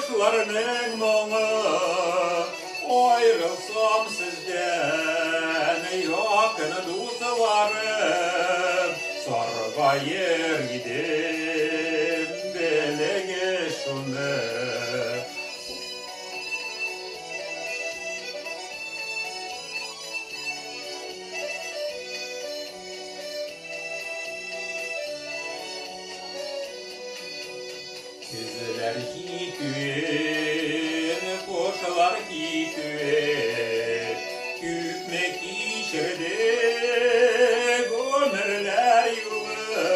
Кошларның моңы, аерылсам сездән, якын дусларым, саргаер идем, белегез шуны. Көзләр җитүен, кошлар китүен, күпме кичерде гомерләр юлы.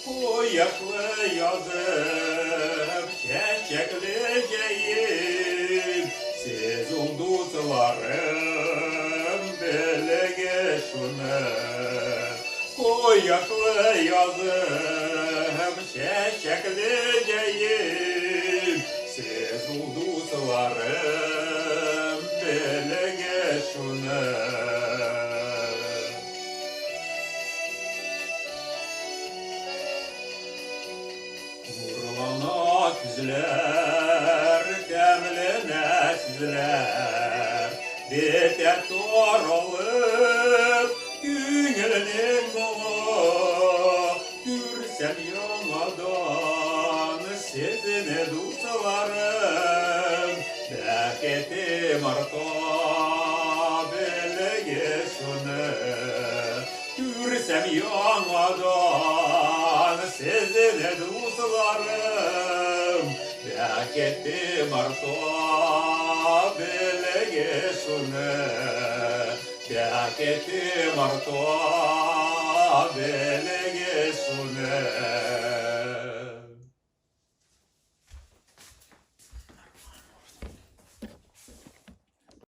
Кояшлы язым, чәчәкле җәем, сез ул дусларым, белегез шуны. Кояшлы язым, чәчәкле җәем, сез ул дусларым, белегез шуны. Нурлана күзләр, тәмләнә сүзләр, бетә таралып күңелнең моңы. Күрсәм яңадан сезне, дусларым, бәхетем арта, белегез шуны. Күрсәм яңадан сезне, дусларым, бәхетем арта, белегез шуны. Бәхетем арта, белегез шуны.